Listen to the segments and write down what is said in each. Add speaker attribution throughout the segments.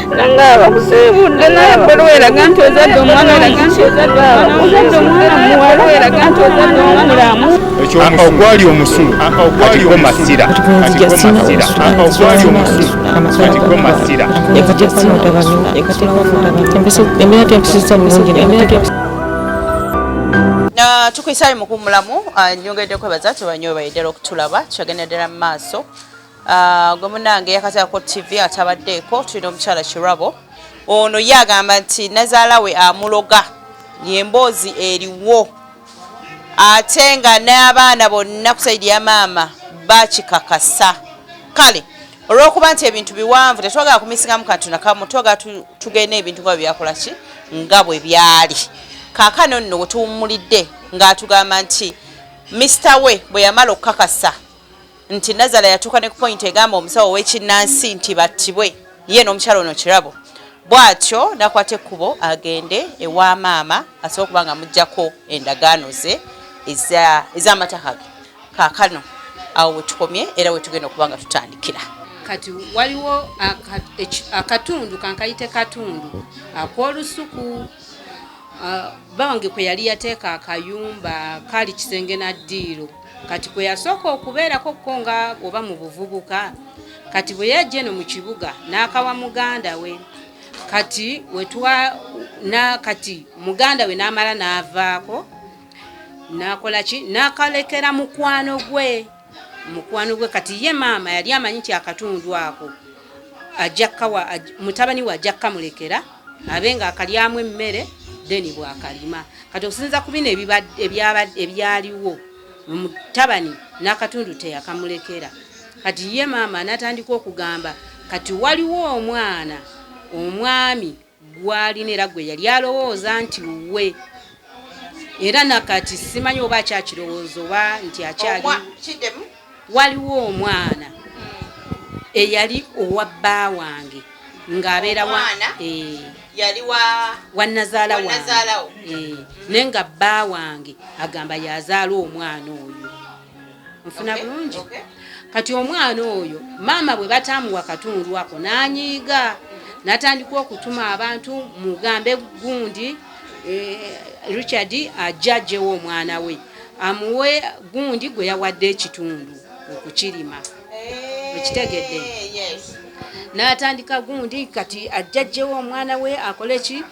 Speaker 1: Nga bakusiibudde naye ebbaluwa eraga nti ozadde omwana ozadde omwana muwala eraga nti ozadde omwana mulamu.
Speaker 2: Ogwali omusulo kati go masira, kati go masira. Ogwali omusulo kati go masira.
Speaker 3: Embeera tempisizza bulungi.
Speaker 4: Tukuyisaayo mukuwumulamu. Nyongedde kwebaza tebanyo baye ddala okutulaba. Kyagenda ddala mu maaso. Gwe munange yakatako TV atabaddeeko, tulina omukyala Kirabo. Ono ye agamba nti nazaala we amuloga, yemboozi eriwo, ate nga n'abaana bonna ku side ya maama bakikakasa. Kale olw'okuba nti ebintu biwanvu, tetwagala kumisingamu kantu nakamu, twagala tugende ebintu nga bwe byakola ki, nga bwe byali. Kaakano nno we tuwummulidde ng'atugamba nti Mr we bwe yamala okukakasa nti Nazala yatuuka ne ku point egamba omusawo ow'ekinnansi nti battibwe ye n'omukyalo ono Kirabo, bw'atyo n'akwata ekkubo agende ewa maama asobole okuba nga amugyako endagaano ze ez'amataka ge. Kaakano awo we tukomye era we tugenda okuba nga tutandikira.
Speaker 5: Kati waliwo akatundu kankayite katundu ak'olusuku bawange kwe yali yateeka akayumba kaali kisenge na ddiiro. Kati kwe yasooka okubeerako ko nga oba mu buvubuka. Kati bwe yajja eno mu kibuga n'akawa muganda we. Kati wetwa na kati muganda we n'amala n'avaako n'akola ki, n'akalekera mukwano gwe, mukwano gwe. Kati ye maama yali amanyi nti akatundu ako ajja kawa mutabani we, ajja kamulekera abe nga akalyamu emmere, then bwakalima. Kati okusinza ku bino ebyaliwo, mutabani n'akatundu teyakamulekera. Kati ye maama n'atandika okugamba kati waliwo omwana omwami gwalina era gwe yali alowooza nti we, era nakati simanyi oba akyakirowooza oba nti akyali. Waliwo omwana eyali owa bba wange ng'abeera wa nazaala wange, naye nga bba wange agamba yazaala omwana oyo. Nfuna bulungi? Kati omwana oyo maama bwe batamuwa katundu ako n'anyiiga, n'atandika okutuma abantu, mugambe gundi Richard ajja ajjewo omwana we amuwe gundi gwe yawadde ekitundu okukirima. Ekitegedde? N'atandika gundi kati ajja ajjewo omwana we akole ki,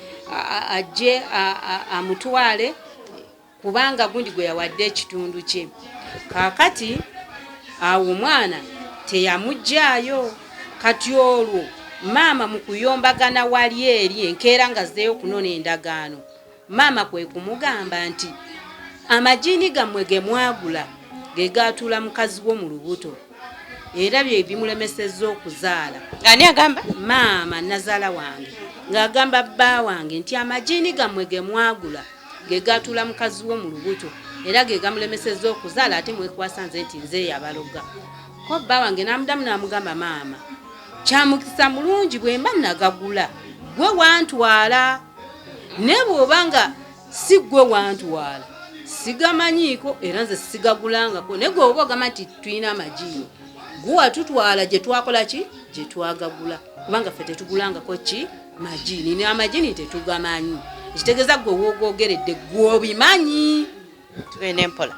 Speaker 5: ajje amutwale kubanga gundi gwe yawadde ekitundu kye. Kaakati awo omwana teyamuggyaayo. Kati olwo maama mu kuyombagana wali eri enkeera nga azzeeyo okunona endagaano, maama kwe kumugamba nti amajiini gammwe ge mwagula ge gaatuula mukazi wo mu lubuto era bye bimulemesezza okuzaala.
Speaker 4: Ani agamba?
Speaker 5: Maama nazaala wange ng'agamba bba wange nti amajiini gammwe ge mwagula ge gaatuula mukazi wo mu lubuto era ge gamulemesezza okuzaala, ate mwekwasa nze nti nze yabaloga. Ko bba wange n'amudamu n'amugamba, maama, kyamukisa mulungi bwe mba nagagula gwe wantwala, naye bw'oba nga si gwe wantwala sigamanyiiko era nze sigagulangako, naye gwe oba ogamba nti tulina amajiini gwe watutwala gye twakola ki, gye twagagula, kubanga ffe tetugulangako ki majiini, ne amajiini tetugamanyi, ekitegeeza gwe woogogeredde gwe obimanyi.
Speaker 4: Tugende mpola.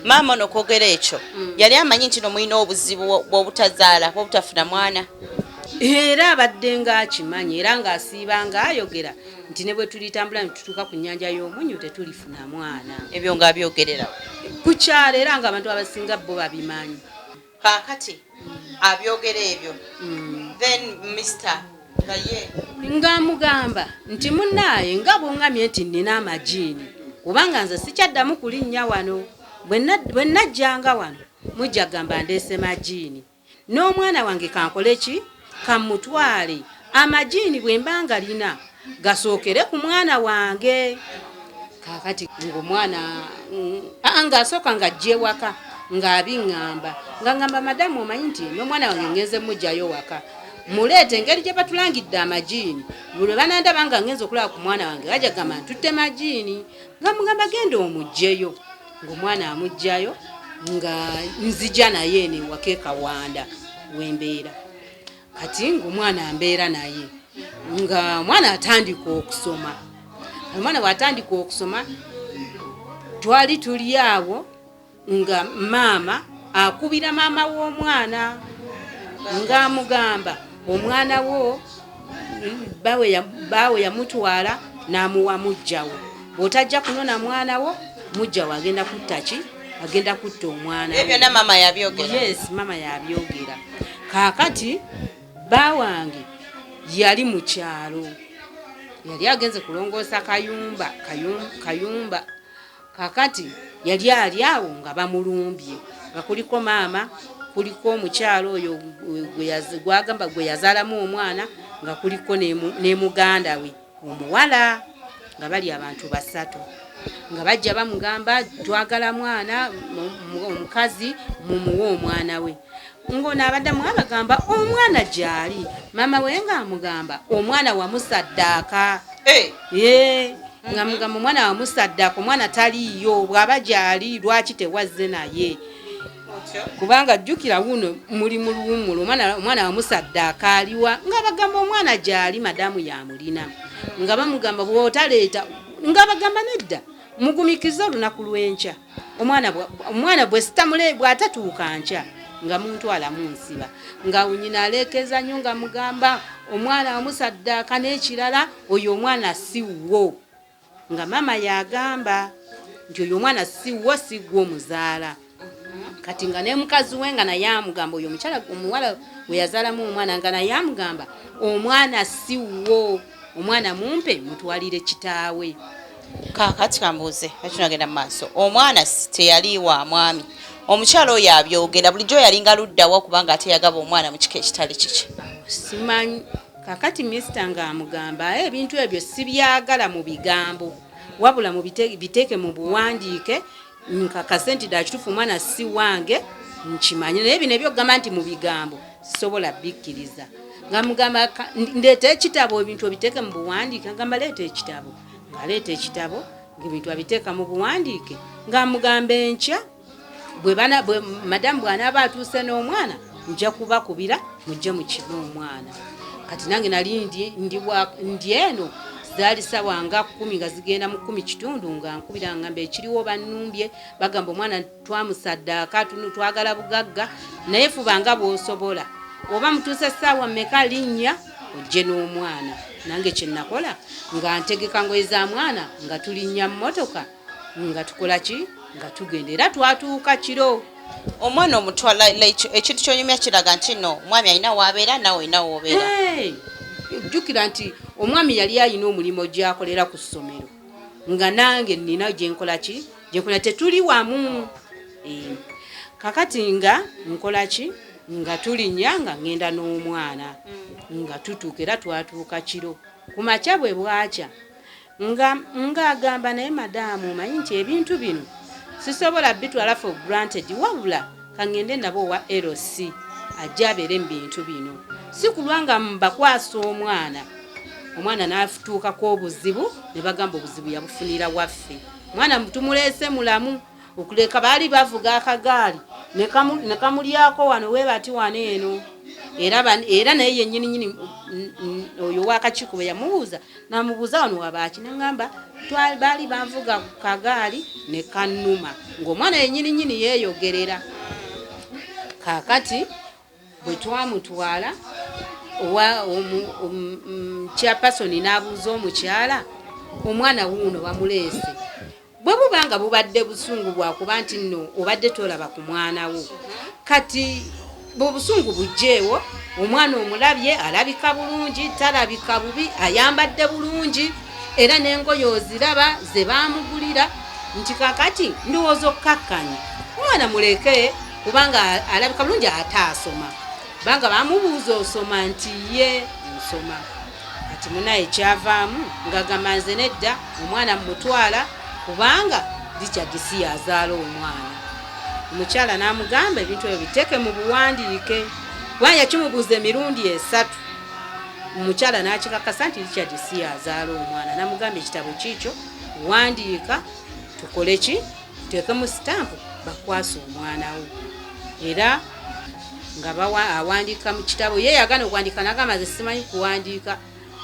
Speaker 4: Maama ono okwogera ekyo yali amanyi nti no mulina obuzibu bw'obutazaala, bw'obutafuna mwana?
Speaker 5: Era abadde ng'akimanyi era ng'asiiba ng'ayogera nti ne bwe tulitambula ne tutuuka ku nnyanja y'omunnyo tetulifuna mwana.
Speaker 4: Ebyo ng'abyogerera
Speaker 5: ku kyalo era ng'abantu abasinga bo babimanyi.
Speaker 4: Kaakati abyogera ebyo, then Mr nga ye
Speaker 5: Ng'amugamba nti munnaaye, nga bw'oŋŋamye nti nnina amajiini, kubanga nze sikyaddamu kulinnya wano. Bwe najjanga wano mujja gamba ndeese majiini, n'omwana wange kankole ki, kamutwale, amajiini bwe mba nga lina gasookere ku mwana wange. Kaakati ng'omwana ng'asooka ng'ajja ewaka ng'abiŋŋamba, nga ŋŋamba, madamu, omanyi nti n'omwana wange ngenze mugjayo waka, muleete, engeri gye batulangidde amajiini, buli lwe banandaba nga ngenze okulaba ku mwana wange bajja gamba ntutte majiini. Nga mugamba genda omuggyeyo, ng'omwana amuggyayo nga nzija naye eno ewaka e Kawanda wembeera. Kati ng'omwana mbeera naye. Nga omwana atandika okusoma. Omwana bw'atandika okusoma, twali tuli awo nga maama akubira maama w'omwana ng'amugamba omwana wo baawe yamutwala n'amuwa muggyawo, bw'otajja kunona mwana wo, muggyawo agenda kutta ki? Agenda kutta omwana.
Speaker 4: Ebyo byonna maama yabyogera?
Speaker 5: Yes, maama yabyogera. Kaakati baawange yali mu kyalo, yali agenze kulongoosa kayumba. Kakati yali ali awo nga bamulumbye, nga kuliko maama, kuliko omukyalo oyo gwagamba gwe yazaalamu omwana, nga kuliko ne muganda we omuwala, nga bali abantu basatu, nga bajja bamugamba twagala mwana, omukazi mumuwe omwana we. Ngono abaddamu abagamba omwana gyali, maama we ng'amugamba omwana wamusaddaaka. Nga mugamba omwana wamusaddaaka, omwana taliiyo, bw'aba gyali lwaki tewazze naye? Kubanga jjukira wuno muli mu luwummula, omwana wamusaddaaka aliwa? Nga bagamba omwana gyali, madamu yamulina. Nga bamugamba bw'otaleeta, nga bagamba nedda, mugumikize olunaku lw'enkya, omwana bwe sitamule bw'atatuuka nkya nga muntwala munsiba. Nga nyina aleekeza nnyo nga mugamba omwana wamusaddaaka, n'ekirala oyo omwana si wo. Nga maama yagamba nti oyo omwana si wo, si gwe omuzaala. Kati nga ne mukazi we nga naye amugamba, oyo omukyala omuwala we yazaalamu omwana, nga naye amugamba omwana si wo, omwana mumpe mutwalire kitaawe.
Speaker 4: Kaakati kambuuze, ekinagenda mu maaso, omwana teyali wa mwami, omukyala oyo abyogera bulijjo yalinga luddawa kubanga ate yagaba omwana mu kika ekitali kiki?
Speaker 5: Simanyi. Kakati minisita ng'amugamba ebintu ebyo sibyagala mu bigambo, wabula biteeke mu buwandiike, nkakase nti ddala kituufu omwana si wange, nkimanyi. Naye bino ebyokugamba nti mu bigambo sisobola bikkiriza. Nga mugamba ndeeta ekitabo, ebintu obiteeke mu buwandiike. Ngamba leeta ekitabo, ng'aleeta ekitabo, ng'ebintu abiteeka mu buwandiike. Ng'amugamba enkya madamu bw'anaaba atuuse n'omwana nja kubakubira mujje mukime omwana. Kati nange nali ndi eno, zaali sawa nga 10 nga zigenda mu 10:15, nga nkubira ngamba ekiriwo bannumbye, bagamba omwana twamusaddaaka, twagala bugagga, naye fuba nga bw'osobola, oba mutuuse ssaawa mmeka linnya ojje n'omwana. Nange kye nakola nga ntegeka ngoye za mwana, nga tulinnya mmotoka, nga tukola ki, nga tugenda. Era twatuuka kiro.
Speaker 4: Omwana omutwala, ekintu kyonyumya kiraga nti no omwami alina waabeera, naawe olina woobeera.
Speaker 5: Jjukira nti omwami yali alina omulimu gy'akolera ku ssomero, nga nange nnina gye nkola ki, gyenkola, tetuli wamu. Kakati nga nkola ki, nga tulinnya, nga ŋŋenda n'omwana, nga tutuuka. Era twatuuka kiro. Ku makya bwe bwakya, nga ng'agamba naye madaamu omanyi nti ebintu bino sisobola bitwala for granted, wabula kaŋŋende nabo owa LC ajja abeere mu bintu bino, si kulwa nga mbakwasa omwana, omwana n'atuukako obuzibu ne bagamba obuzibu yabufunira waffe, mwana tumuleese mulamu. Okuleka baali bavuga akagaali ne kamulyako wano weebati wano eno. Era naye yennyini nyini oyo ow'akakiiko bwe yamubuuza, n'amubuuza wano wabaaki, naŋŋamba baali banvuga ku kagaali ne kannuma, ng'omwana yennyini nyini yeeyogerera. Kaakati bwe twamutwala owa chairperson n'abuuza omukyala, omwana wuuno bamuleese, bwe buba nga bubadde busungu bwakuba nti nno obadde tolaba ku mwana wo, kati bwe busungu bugjeewo, omwana omulabye, alabika bulungi, talabika bubi, ayambadde bulungi, era n'engoye oziraba ze baamugulira, nti kakati ndowooza okkakkanye omwana muleke kubanga alabika bulungi ate asoma. Kubanga bamubuuza osoma, nti ye nsoma. Kati munaye kyavaamu ng'agamba nze nedda, omwana mumutwala kubanga Richard si yazaala omwana. Omukyala n'amugamba ebintu ebyo biteeke mu buwandiike, kubanga yakimubuuza emirundi esatu. Omukyala n'akikakasa nti Richard si yazaala omwana, n'amugamba ekitabo kiikyo, wandiika tukole ki, tuteekemu sitampu bakwase omwana wo. Era nga bawa awandiika mu kitabo, ye yagaana okuwandiika, n'agamba nze simanyi kuwandiika.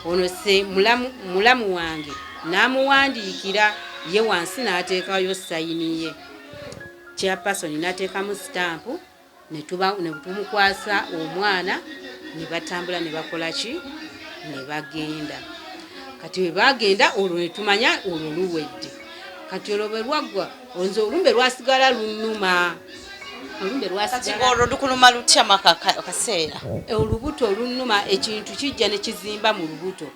Speaker 5: Ono se mulamu wange n'amuwandiikira ye wansi n'ateekayo sayini ye, chairperson n'ateekamu sitampu, ne tumukwasa omwana, ne batambula ne bakola ki, ne bagenda. Kati bwe bagenda olwo ne tumanya olwo luwedde. Kati olwo bwe lwaggwa, nze olumbe lwasigala lunnuma. Olumbe lwasigala.
Speaker 4: Olwo lukuluma lutya maka kaseera?
Speaker 5: Olubuto olunnuma, ekintu kijja ne kizimba mu lubuto.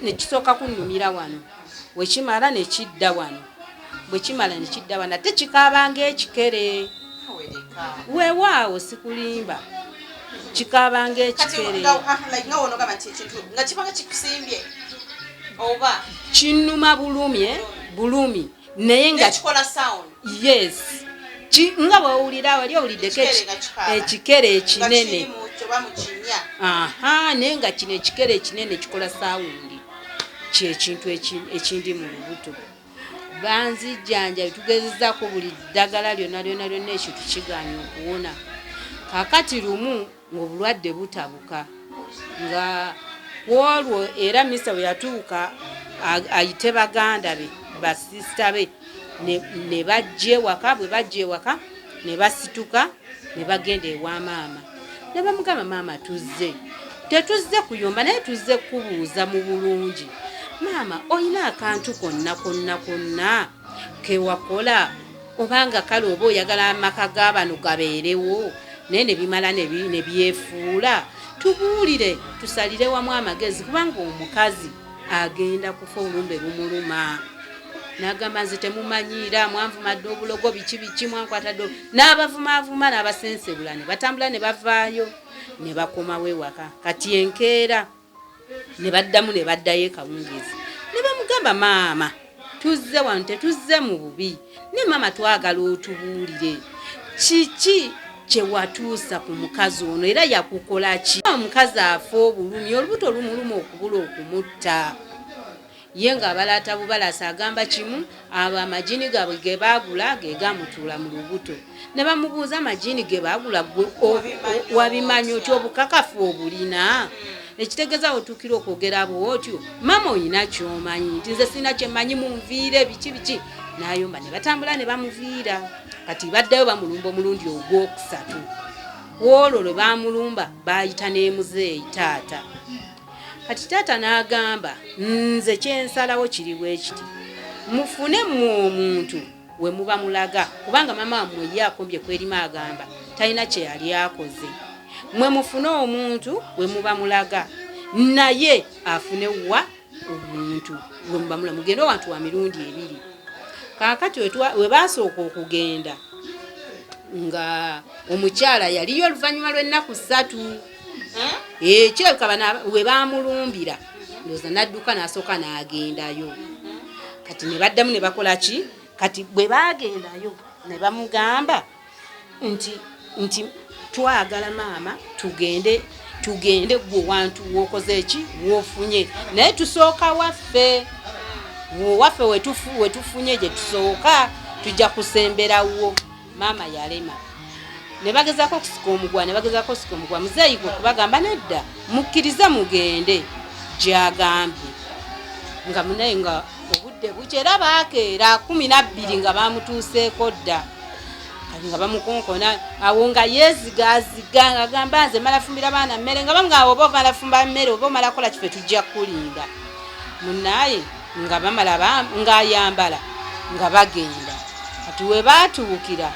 Speaker 5: Ne kisooka kunnumira wano, bwe kimala ne kidda wano, bwe kimala ne kidda wano, ate kikaaba ng'ekikere. Weewaawo sikulimba, kikaaba ng'ekikere. Kinnuma bulumi naye nga yes, nga bw'owulira wali owuliddeko ekikere ekinene. Aha, naye nga kino ekikere ekinene kikola saawundi, kyekintu ekindi mu lubuto. Banzijjanja tugezezaako buli ddagala lyonna lyonna lyonna, ekintu kigaanye okuwona. Kaakati lumu ng'obulwadde butabuka, nga kwolwo era misa bwe yatuuka ayite baganda be, basisita be, ne bajja ewaka. Bwe bajja ewaka ne basituka ne bagenda ewa maama, ne bamugamba, maama tuzze, tetuzze kuyomba naye tuzze kubuuza mu bulungi. Maama, olina akantu konna konna konna kewakola obanga kale oba oyagala amaka g'abano gabeerewo, naye ne bimala ne byefuula? Tubuulire, tusalire wamu amagezi, kubanga omukazi agenda kufa olumbe lumuluma. N'agamba, nze temumanyiira, mwanvumadde obulogo biki biki, mwankwatadde n'abavumaavuma n'abasensebula, ne batambula ne bavaayo ne bakomawo ewaka. Kati enkeera ne baddamu ne baddayo ekawungeezi, ne bamugamba, maama tuzze wano, tetuzze mu bubi, ne maama twagala otubuulire kiki kye watuusa ku mukazi ono, era yakukola ki? Omukazi afa obulumi, olubuto lumuluma okubula okumutta. Ye ng'abalaata bubalasa, agamba kimu, abo amagini gaabwe ge baagula ge gamutuula mu lubuto. Ne bamubuuza, amagini ge baagula gwe wabimanya otya? Obukakafu obulina? Ekitegeeza otuukira okwogera bw'otyo, maama oyina ky'omanyi nti nze sirina kyemmanyi, munviire biki biki. N'ayomba ne batambula ne bamuviira. Kati baddayo bamulumba omulundi ogwokusatu. Kwolwo lwe baamulumba baayita n'emuzeeyi taata. Kati taata n'agamba, nze kyensalawo kiri bwe kiti, mufune mmwe omuntu we muba mulaga, kubanga maama wammwe ye akombye kwerima, agamba talina kye yali akoze. Mmwe mufune omuntu we muba mulaga, naye afune wa omuntu we muba mulaga, mugende owantu wa mirundi ebiri. Kaakati we baasooka okugenda nga omukyala yaliyo oluvannyuma lw'ennaku 3. Kirabika we baamulumbira ndowooza n'adduka n'asooka n'agendayo. Kati ne baddamu ne bakola ki? Kati bwe baagendayo ne bamugamba nti twagala maama tugende gwe wantu w'okoze ki w'ofunye, naye tusooka waffe, waffe wetufunye gye tusooka, tujja kusemberawo. Maama yalema, ne bagezaako okusika omugwa, ne bagezaako okusika omugwa. Muzeeyi kwe kubagamba, nedda, mukkirize mugende gy'agambye, nga munaye nga obudde bukya, era baakeera 12 nga bamutuuseeko dda. Kati nga bamukonkona awo nga yeezigaaziga, ng'agamba nze mala fumbira baana mmere, nga bamugamba oba omala fumba mmere oba omala kukola kife tujja kukulinda. Munaaye nga bamala ng'ayambala nga bagenda. Kati we baatuukira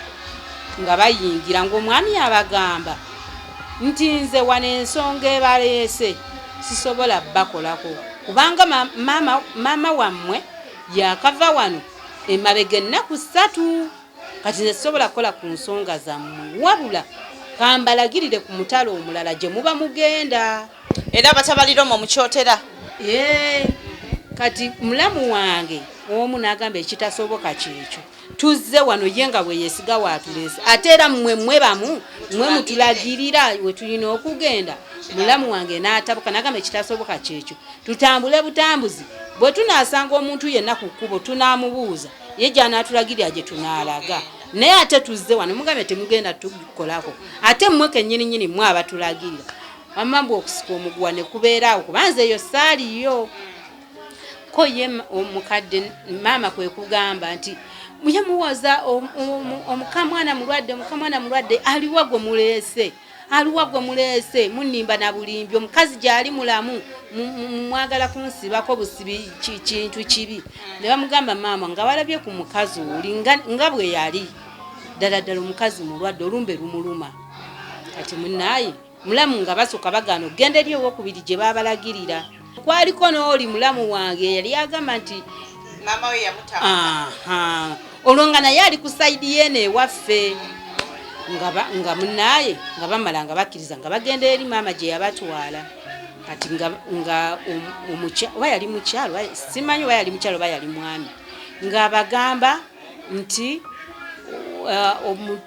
Speaker 5: nga bayingira, ng'omwami abagamba nti nze wano ensonga ebaleese sisobola bakolako, kubanga maama wammwe yakava wano emabega ennaku 3, kati nze sisobola kukola ku nsonga zammwe, wabula kambalagirire ku mutalo omulala gye muba mugenda.
Speaker 4: Era batabalira omwo mukyotera.
Speaker 5: Kati mulamu wange omu n'agamba ekitasoboka kyekyo, tuzze wano ye nga bwe yeesiga waatuleese, ate era mmwe bamu mmwe mutulagirira we tulina okugenda. Mulamu wange n'atabuka n'agamba ekitasoboka kyekyo, tutambule butambuzi, bwe tunaasanga omuntu yenna ku kkubo tunaamubuuza, ye gy'anaatulagirira gye tunaalaga, naye ate tuzze wano mugambe temugenda tukolako, ate mmwe kennyininyini mmwe abatulagirira. Wamma mbu okusika omuguwa ne kubeera awo, kuba nze eyo saaliyo. Ko ye omukadde maama kwe kugamba nti yamuwoza omukamwana mulwadde, omukamwana mulwadde, aliwa gwe muleese, aliwa gwe muleese, munnimba na bulimbi, omukazi gy'ali mulamu, mwagala kunsibako busibi kintu kibi. Ne bamugamba maama nga walabye ku mukazi oli nga bwe yali ddala ddala omukazi mulwadde, olumbe lumuluma. Kati munaaye mulamu nga basooka bagaana okugenda eri owokubiri gye baabalagirira. Kwaliko n'oli mulamu wange yali agamba nti
Speaker 4: maama we yamutama.
Speaker 5: Aha, olwo nga naye ali ku sayidi yeeno ewaffe, nga munaaye nga bamala nga bakkiriza nga bagenda eri maama gye yabatwala. Kati nga oba yali mukyalo, simanyi oba yali mukyalo oba yali mwami, ng'abagamba nti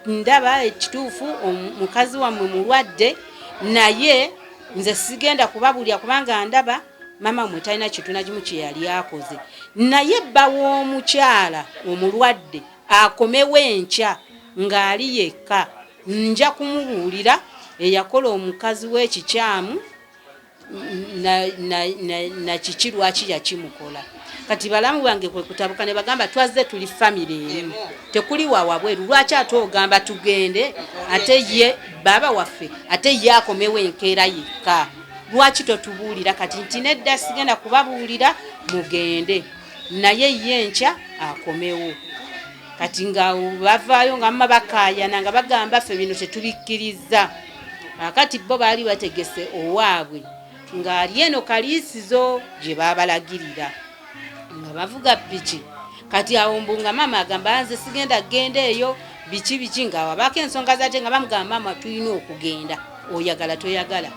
Speaker 5: ndaba ekituufu omukazi wammwe mulwadde, naye nze sigenda kubabulya kubanga ndaba maama mmwe talina kintu na kimu kye yali akoze, naye bba w'omukyala omulwadde akomewo enkya ng'ali yekka, nja kumubuulira eyakola omukazi w'ekikyamu na kiki lwaki yakimukola. Kati balamu bange kwe kutabuka ne bagamba twazze tuli famire emu, tekuli wa wabweru, lwaki ate ogamba tugende ate ye baba waffe ate ye akomewo enkeera yekka, lwaki totubuulira? Kati nti nedda sigenda kubabuulira, mugende naye ye enkya akomewo. Kati nga bavaayo nga mma bakaayana nga bagamba ffe bino tetubikkiriza. Akati bo baali bategese owaabwe ng'ali eno kaliisizo gye baabalagirira nga bavuga piki. Kati awo mbu nga maama agamba nze sigenda kugenda eyo biki biki, nga wabaako ensonga zate nga bamugamba maama tulina okugenda, oyagala toyagala,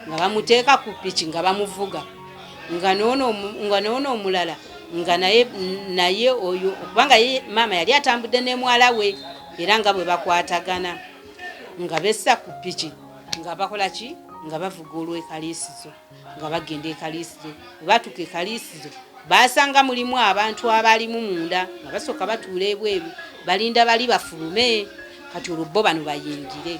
Speaker 5: nga bamuteeka ku piki nga bamuvuga, nga n'ono omulala nga naye oyo, kubanga ye maama yali atambudde ne muwala we era nga bwe bakwatagana, nga bessa ku piki nga bakola ki, nga bavuga olw'ekaliisizo nga bagenda ekaliisizo. Bwe batuuka ekaliisizo basanga mulimu abantu abalimu munda, nga basooka batuula ebweru balinda bali bafulume, kati olwo bo bano bayingire.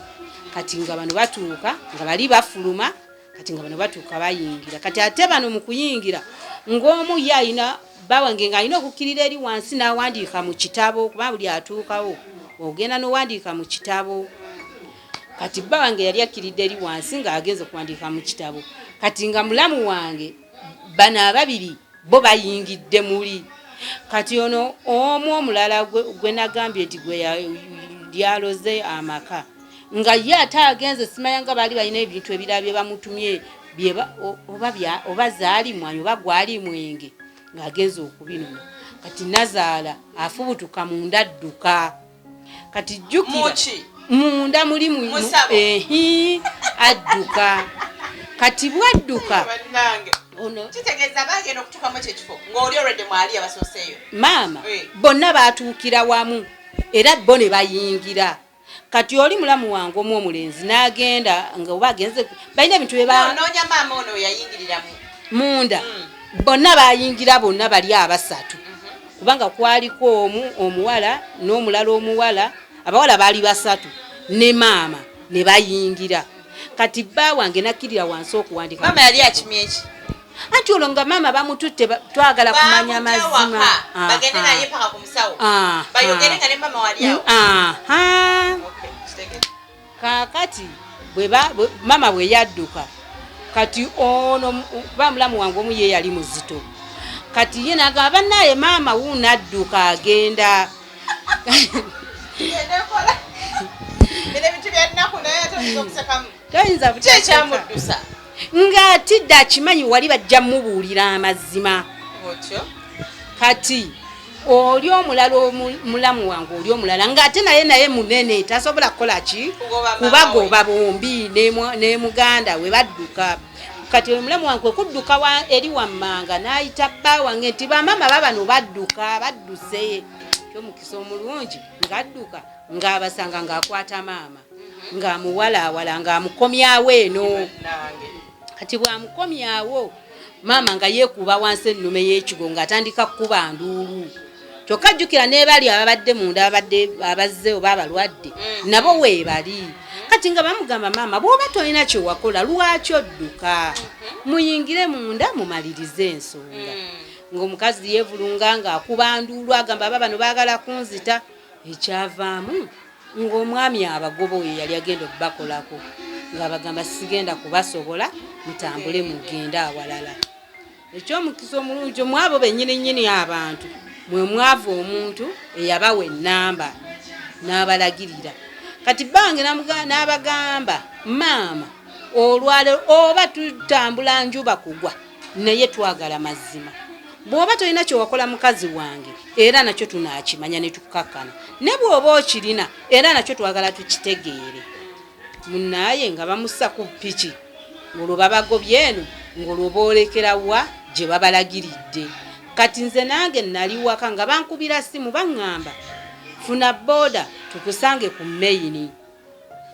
Speaker 5: Kati nga bano batuuka nga bali bafuluma, kati nga bano batuuka bayingira. Kati ate bano mu kuyingira ng'omu ye alina bawange ng'alina okukkirira eri wansi n'awandiika mu kitabo, kuba buli atuukawo ogenda n'owandiika mu kitabo. Kati bba wange yali akkiridde eri wansi ng'agenze kuwandiika mu kitabo. Kati nga mulamu wange bano ababiri bo bayingidde muli. Kati ono omu omulala gwe nagambye nti gwe lyaloze amaka, nga ye ate agenze simanya nga baali balina ebintu ebirala bye bamutumye oba zaali mwanyi oba gwali mwenge, ng'agenze okubinona. Kati nazaala afubutuka munda adduka. Kati jjukira munda muli ehi adduka. Kati bwadduka
Speaker 4: kitegeeza bagenda okutuukamu ekyo ekifo ng'oli already mwali abasooseeyo.
Speaker 5: Maama bonna baatuukira wamu era bo ne bayingira. Kati oli mulamu wange omu omulenzi n'agenda nga oba agenze balina ebintu bye
Speaker 4: banoonya maama ono yayingiriramu
Speaker 5: munda. Bonna bayingira bonna bali abasatu, kubanga kwaliko omu omuwala n'omulala omuwala, abawala baali basatu ne maama ne bayingira. Kati bba wange nakkirira wansi okuwandiika.
Speaker 4: Maama yali akimye ki?
Speaker 5: Anti olwo nga maama bamututte, twagala kumanya mazima.
Speaker 4: Bagende naye paka ku musawo. Bayogere nga ne maama wali awo.
Speaker 5: Kaakati maama bwe yadduka, kati ono kuba mulamu wange omu ye yali muzito, kati ye n'agamba bannaaye maama wuuno adduka agenda. Toyinza
Speaker 4: buteekyamuddusa
Speaker 5: ng'atidde akimanyi wali bajja mubuulira amazima. Kati oli omulala omulamu wange oli omulala ng'ate naye munene tasobola kukola ki kubagoba bombi ne muganda we badduka. Kati omulamu wange kudduka eri wammanga n'ayita bba wange nti bamaama babano badduka badduse. Ky'omukisa omulungi ng'adduka ng'abasanga ng'akwata maama ng'amuwalaawala ng'amukomyawo eno. Kati bw'amukomyawo maama nga yeekuba wansi ennume y'ekigo ng'atandika kukuba nduulu. Kyokka jjukira n'ebali ababadde munda abadde abazze oba abalwadde nabo weebali. Kakati nga bamugamba, maama, bw'oba tolina kyewakola lwaki odduka? Muyingire munda mumalirize ensonga. Ng'omukazi yeevulunga ng'akuba nduulu, agamba, aba bano baagala kunzita. Ekyavaamu ng'omwami abagoba, oyo yali agenda okubakolako, ng'abagamba, sigenda kubasobola, mutambule mugende awalala. Ekyomukisa omulungi, mwabo bennyini nnyini abantu mwe mwava omuntu eyabawa ennamba n'abalagirira. Kati bange n'abagamba, maama, olwaleero oba tutambula njuba kugwa, naye twagala mazima. Bw'oba tolina kyewakola mukazi wange, era nakyo tunaakimanya ne tukukakkana, ne bw'oba okirina, era nakyo twagala tukitegeere. Munaaye nga bamussa ku piki, olwo babagobye eno, ng'olwo boolekera wa gye babalagiridde. Kati nze nange nali waka nga bankubira simu, baŋŋamba, funa booda tukusange ku main,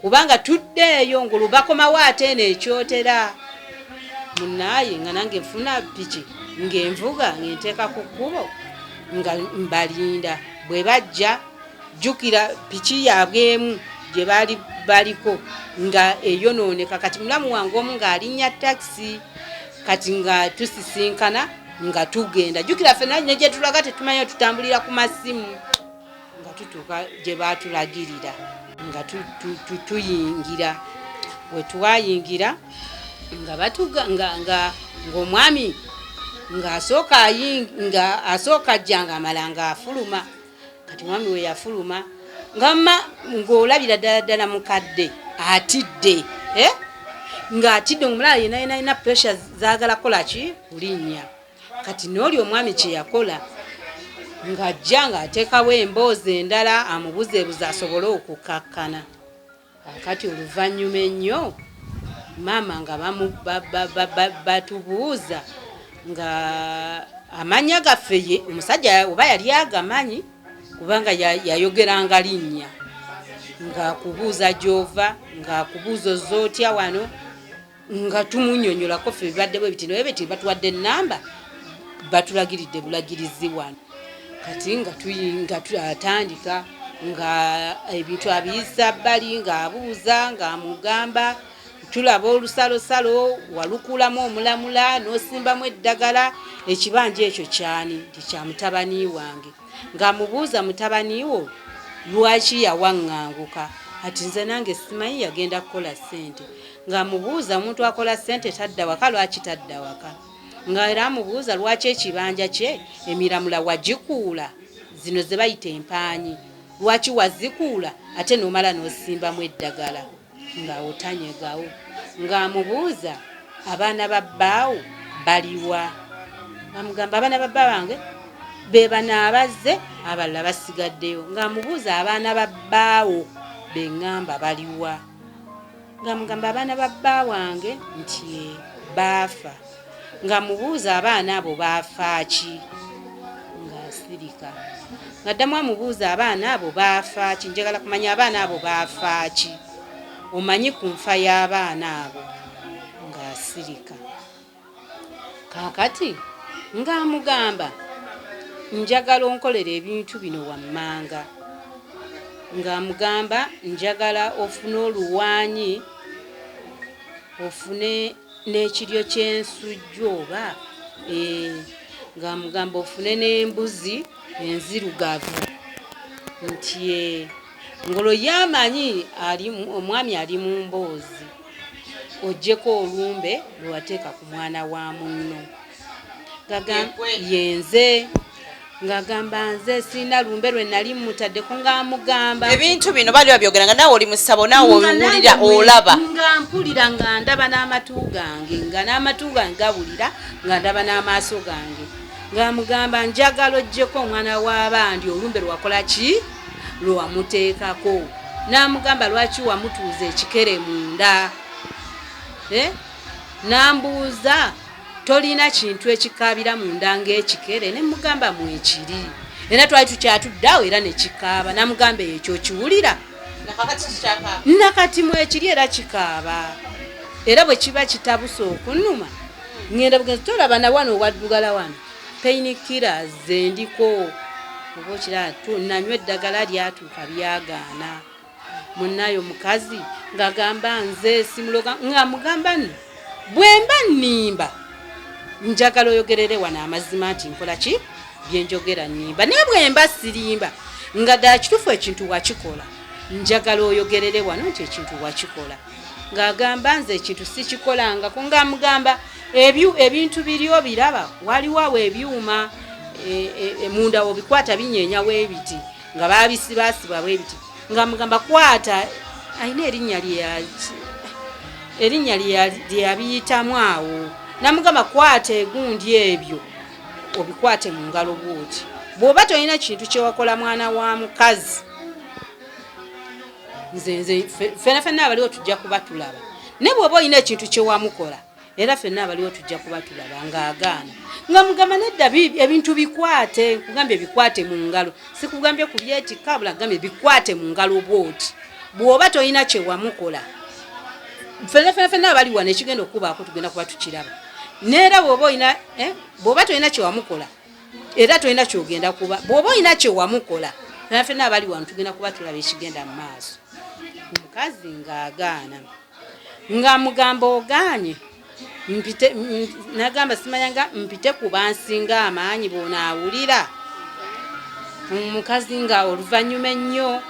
Speaker 5: kubanga tuddeeyo. Ng'olwo bakomawo ate eno ekyotera. Munaaye nga nange nfuna piki, ng'envuga, ng'enteeka ku kkubo nga mbalinda. Bwe bajja, jjukira piki yaabwe emu gye baali baliko nga eyonooneka. Kati mulamu wange omu ng'alinnya takisi, kati nga tusisinkana nga tugenda. Jjukira ffenna ne gye tulaga tetumanyi, tutambulira ku masimu. Nga tutuuka gye baatulagirira, nga tuyingira. We twayingira nga batuga nga ng'omwami ng'asooka nga asooka ajja, ng'amala ng'afuluma. Kati mwami we yafuluma ngama ng'olabira ddala ddala mukadde atidde, eh? Ng'atidde, omulala yena yena alina pressure zaagala kukola ki, kulinnya. Kati n'oli omwami kye yakola, ng'ajja ng'ateekawo emboozi endala amubuzeebuze asobole okukakkana. Kati oluvannyuma ennyo, maama nga batubuuza nga amannya gaffe, ye omusajja oba yali agamanyi, kubanga yayogeranga linnya, ng'akubuuza gy'ova, ng'akubuuza ozza otya wano, nga tumunyonyolako ffe bibadde bwe biti naye biti, batuwadde enamba, batulagiridde bulagirizi wano. Kati nga atandika nga ebintu abiyisa bbali, ng'abuuza, ng'amugamba, tulaba olusalosalo walukuulamu omulamula n'osimbamu eddagala, ekibanja ekyo kyani? Nti kya mutabani wange. Ng'amubuuza, mutabani wo lwaki yawaŋŋanguka? Ati nze nange simanyi, yagenda kukola ssente. Ng'amubuuza, omuntu akola ssente tadda waka, lwaki tadda waka? Nga era amubuuza, lwaki ekibanja kye emiramula wagikuula, zino ze bayita empaanyi, lwaki wazikuula ate n'omala n'osimbamu eddagala? Nga otanyegawo. Ng'amubuuza, abaana ba bbaawo baliwa? Amugamba, abaana ba bba bange be bano abazze, abalala basigaddeyo. Ng'amubuuza, abaana ba bbaawo beŋŋamba baliwa? Ng'amugamba, abaana ba bba wange nti baafa. Ng'amubuuza, abaana abo baafa ki? Ng'asirika. Ng'addamu amubuuza, abaana abo baafa ki? Njagala kumanya, abaana abo baafa ki? Omanyi ku nfa y'abaana abo? Ng'asirika. Kaakati ng'amugamba, njagala onkolera ebintu bino wammanga. Ng'amugamba, njagala ofune oluwaanyi, ofune n'ekiryo ky'ensujju oba, ng'amugamba ofune n'embuzi enzirugavu, nti ngolo yamanyi omwami ali mu mboozi, oggyeko olumbe lwewateeka ku mwana wa munno. Yenze ng'agamba, nze sirina lumbe lwe nali mutaddeko. Ng'amugamba
Speaker 4: ebintu bino baali babyogera nga naawe oli mu ssabo, naawe obiwulira, olaba.
Speaker 5: Nga mpulira, nga ndaba n'amatu gange, nga n'amatu gange gawulira, nga ndaba n'amaaso gange. Ng'amugamba, njagala oggyeko omwana w'abandi olumbe lwakola ki, lwewamuteekako. N'amugamba, lwaki wamutuuza ekikere munda? N'ambuuza, tolina kintu ekikaabira munda ng'ekikere? Ne mugamba, mwekiri, era twali tukyatuddeawo era nekikaaba. Namugamba, ekyo okiwulira nakati mwekiri, era kikaaba, era bwe kiba kitabuse okunnuma ŋŋenda bugenzi. Tolaba na wano owaddugala wano, painkiller zendiko, oba okiraba, nanywa eddagala lyatuuka byagaana. Munnaye omukazi ng'agamba nze simuloga, nga mugamba nno bwe mba nnimba njagala oyogerere wano amazima nti nkola ki, byenjogera nnimba, naye bwe mba sirimba nga ddala kituufu ekintu wakikola, njagala oyogerere wano nti ekintu wakikola. Ng'agamba nze ekintu sikikolangako. Nga mugamba ebintu biri obiraba, waliwo awo ebyuma munda obikwata binyenyawo ebiti nga babisibasibwa bwebiti. Nga mugamba kwata, alina erinnya lyeyabiyitamu awo, namugamba kwata egundi ebyo obikwate mu ngalo bwoti, bw'oba tolina kintu kyewakola mwana wa mukazi, nze ffena ffenna abaliwo tujja kuba tulaba, naye bw'oba olina ekintu kyewamukola era ffenna abaliwo tujja kuba tulaba. Ng'agaana, nga mugamba nedda, ebintu bikwate, nkugambye bikwate mu ngalo, sikugambye kubyetikka bula, gambye bikwate mu ngalo bwoti, bw'oba tolina kyewamukola ffenna ffenna ffenna abali wano ekigenda okubaako tugenda kuba tukiraba, neera bw'oba olina bw'oba tolina kyewamukola era tolina kyogenda kuba, bw'oba olina kyewamukola ffenna ffenna abali wano tugenda kuba tulaba ekigenda mu maaso. Omukazi ng'agaana, nga mugamba ogaanye mpite, nagamba simanya nga mpite ku bansinga amaanyi bw'onaawulira. Omukazi nga oluvannyuma ennyo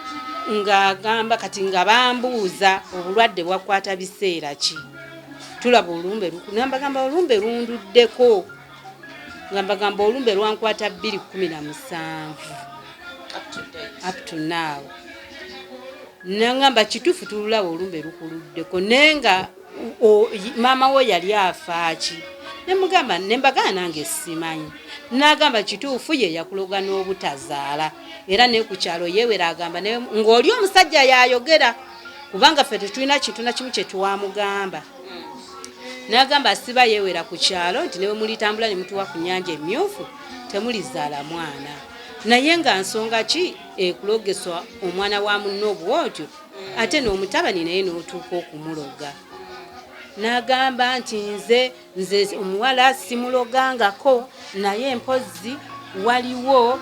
Speaker 5: ng'agamba kati nga bambuuza obulwadde bwakwata biseera ki, tulaba olumbe, nambagamba olumbe lunduddeko, nga mbagamba olumbe lwankwata 2017 up to now. Nangamba kituufu tululaba olumbe lukuluddeko, naye nga maama wo yali afaaki? Nemugamba nembagana nange simanyi. Nagamba kituufu ye yakuloga n'obutazaala, era ne ku kyalo yeewera agamba ng'oli omusajja yayogera, kubanga ffe tetulina kintu na kimu kye twamugamba. Nagamba siba yeewera ku kyalo nti newe mulitambula ne mutuwa ku nnyanja emyufu temulizaala mwana, naye nga nsonga ki ekulogeswa omwana wa munno bwotyo, ate n'omutabani naye n'otuuka okumuloga? N'agamba nti nze omuwala simulogangako, naye mpozzi waliwo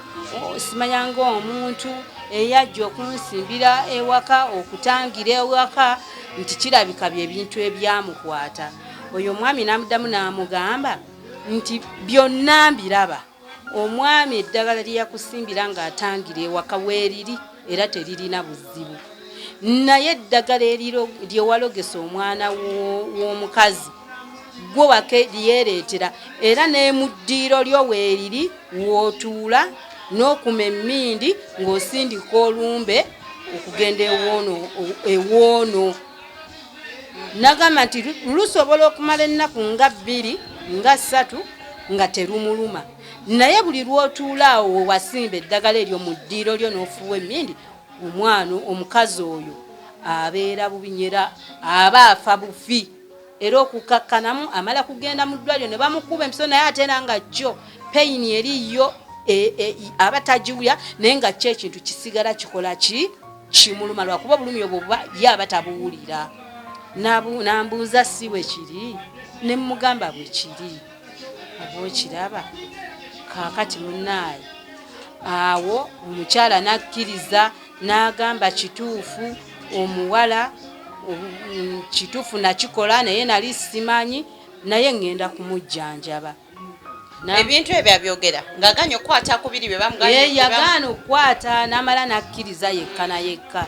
Speaker 5: simanya ng'omuntu eyajja okunsimbira ewaka, okutangira ewaka, nti kirabika byebintu ebyamukwata. Oyo omwami n'amuddamu n'amugamba nti byonna mbiraba, omwami eddagala lye yakusimbira ng'atangira ewaka weeriri era teririna buzibu, naye eddagala lyewalogesa omwana w'omukazi gwe wake lyereetera, era ne mu ddiiro lyo weeriri w'otuula n'okuma emmindi ng'osindika olumbe okugenda ewoono. Nagamba nti lusobola okumala ennaku nga 2 nga 3 nga terumuluma, naye buli lw'otuula awo wewasimba eddagala eryo mu ddiiro lyo n'ofuuwa emmindi, omwana omukazi oyo abeera bubinyera, aba afa bufi, era okukakkanamu amala kugenda mu ddwaliro ne bamukuba empiso, naye ate era nga kyo pain eriyo aba tagiwulira, naye nga kyo ekintu kisigala kikola ki, kimuluma, lwakuba obulumi obwo buba ye aba tabuwulira. Nambuuza si bwe kiri, ne mugamba bwe kiri, oba okiraba. Kaakati munnaaye awo omukyala n'akkiriza n'agamba kituufu omuwala kituufu nakikola, naye nali simanyi, naye ŋŋenda kumujjanjaba.
Speaker 4: Ebintu ebyo abyogera ng'aganye okukwata ku biri bye bamugambye.
Speaker 5: Yagaana okukwata, n'amala n'akkiriza yekka na yekka,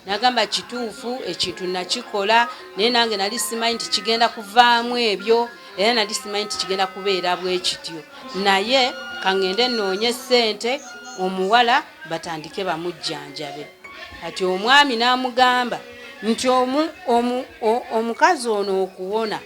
Speaker 5: n'agamba kituufu ekintu nakikola, naye nange nali simanyi nti kigenda kuvaamu ebyo, era nali simanyi nti kigenda kubeera bwe kityo, naye kaŋŋende nnoonye ssente omuwala batandike bamujjanjabe. Kati omwami n'amugamba nti omukazi ono okuwona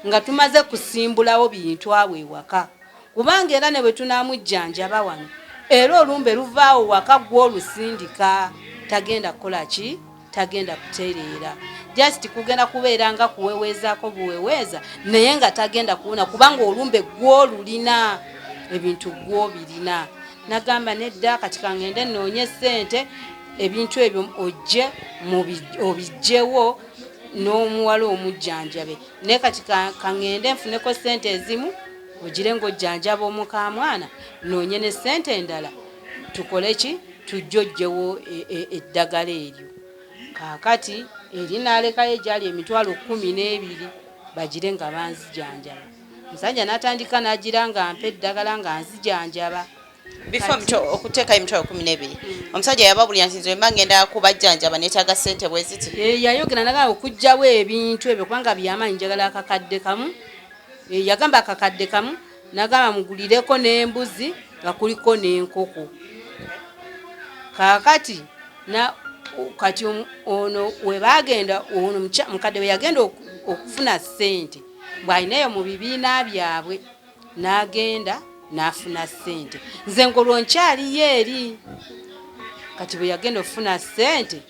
Speaker 5: nga tumaze kusimbulawo bintu awo ewaka, kubanga era ne bwe tunaamujjanjaba wano era olumbe luvaawo waka gw'olusindika, tagenda kukola ki, tagenda kutereera, just kugenda kubeera nga kuweweezaako buweweeza, naye nga tagenda kuwona kubanga olumbe gw'olulina, ebintu gw'obirina. Nagamba nedda, kati kangende nnoonye ssente, ebintu ebyo ojje obiggyewo n'omuwala omujjanjabe, naye kati kaŋŋende nfuneko ssente ezimu ogire ng'ojjanjaba omukamwana, noonye ne ssente endala tukole ki, tujje oggyewo eddagala eryo. Kaakati eri n'alekayo egyali 120,000 bagire nga banzijanjaba. Omusajja n'atandika n'agira nga mpa eddagala nga nzijanjaba.
Speaker 4: Before okuteekayo 120,000, omusajja yababulira nti nze mba ngenda kubajjanjaba neetaaga ssente bwe ziti?
Speaker 5: Yayogera nagamba okuggyawo ebintu ebyo kubanga byamaanyi, njagala 1,000. Yagamba 1,000, nagamba mugulireko n'embuzi nga kuliko n'enkoko. Kaakati kati ono we baagenda, ono mukadde we yagenda okufuna ssente, bw'alinayo mu bibiina byabwe n'agenda n'afuna ssente. Nze ng'olwo nkyaliyo eri. Kati bwe yagenda okufuna ssente,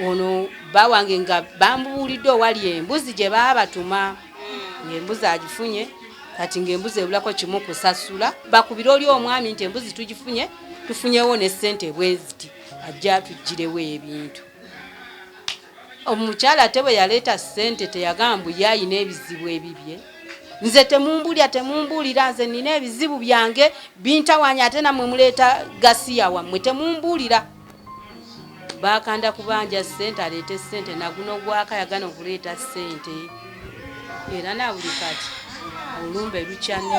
Speaker 5: ono bba wange nga bamubuulidde owali embuzi gye baabatuma, ng'embuzi agifunye. Kati ng'embuzi ebulako kimu kusasula, bakubire oli omwami nti embuzi tugifunye, tufunyewo ne ssente bwe ziti, ajja atuggyirewo ebintu. Omukyala ate bwe yaleeta ssente teyagamba mbu ye ayina ebizibu ebibye. Nze temumbulya, temumbuulira, nze nina ebizibu byange bintawaanya, ate nammwe muleeta gasiya wammwe, temumbuulira. Baakanda kubanja ssente, aleete ssente, naguno gwaka yagana okuleeta ssente. Era na buli kati olumbe lukyanne.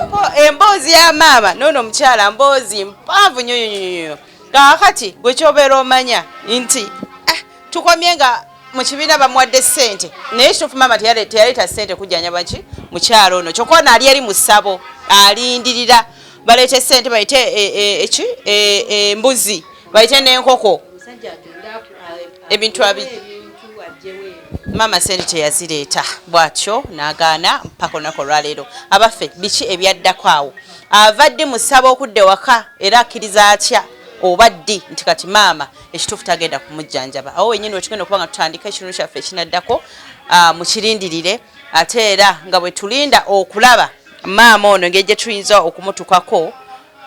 Speaker 4: Emboozi ya maama noono omukyala mboozi mpanvu nnyo nnyo nnyo nnyo. Kaakati gwe ky'obeera omanya nti tukomye nga mu kibiina bamuwadde ssente, naye ekituufu maama teyaleeta ssente kujjanjaba ki mukyalo ono. Kyokka ono ali eri mu ssabo alindirira baleete ssente, bayite eki embuzi, bayite n'enkoko, ebintu abi maama ssente teyazireeta, bw'atyo n'agaana mpaka olunaku olwaleero. Abaffe, biki ebyaddako awo? Ava ddi mu ssabo okudda ewaka, era akkiriza atya oba ddi nti kati maama ekituufu tagenda kumujjanjaba? Awo wennyini wetugenda okuba nga tutandika ekitundu kyaffe ekinaddako, mukirindirire. Ate era nga bwe tulinda okulaba maama ono engeri gye tuyinza okumutukako,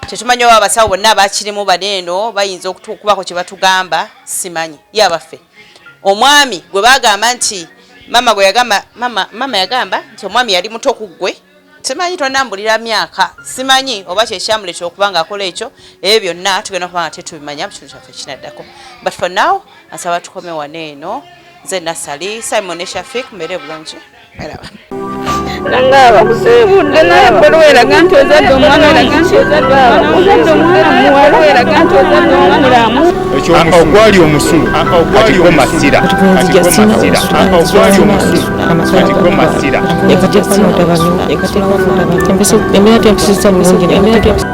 Speaker 4: tetumanyi oba abasawo bonna abakirimu bano eno bayinza okubako kye batugamba, simanyi. Ye abaffe, omwami gwe bagamba nti maama gwe yagamba, maama yagamba nti omwami yali muto ku ggwe, simanyi tonambulira myaka, simanyi oba kyekyamuleetera okuba ng'akola ekyo. Ebyo byonna tugenda kuba nga tetubimanya mu kitundu kyaffe ekinaddako. But for now asaba tukome wano eno. Nze Nasali Simon ne Shafik, mbeere bulungi, eraba.
Speaker 1: Nga bakusiibudde naye ebbaluwa eraga nti ozadde omwana ozadde omwana muwala, eraga nti ozadde omwana mulamu.
Speaker 2: Ogwali omusulo kati go masira, kati go masira. Ogwali omusulo kati go masira.
Speaker 3: Embeera tempisiza bulungi.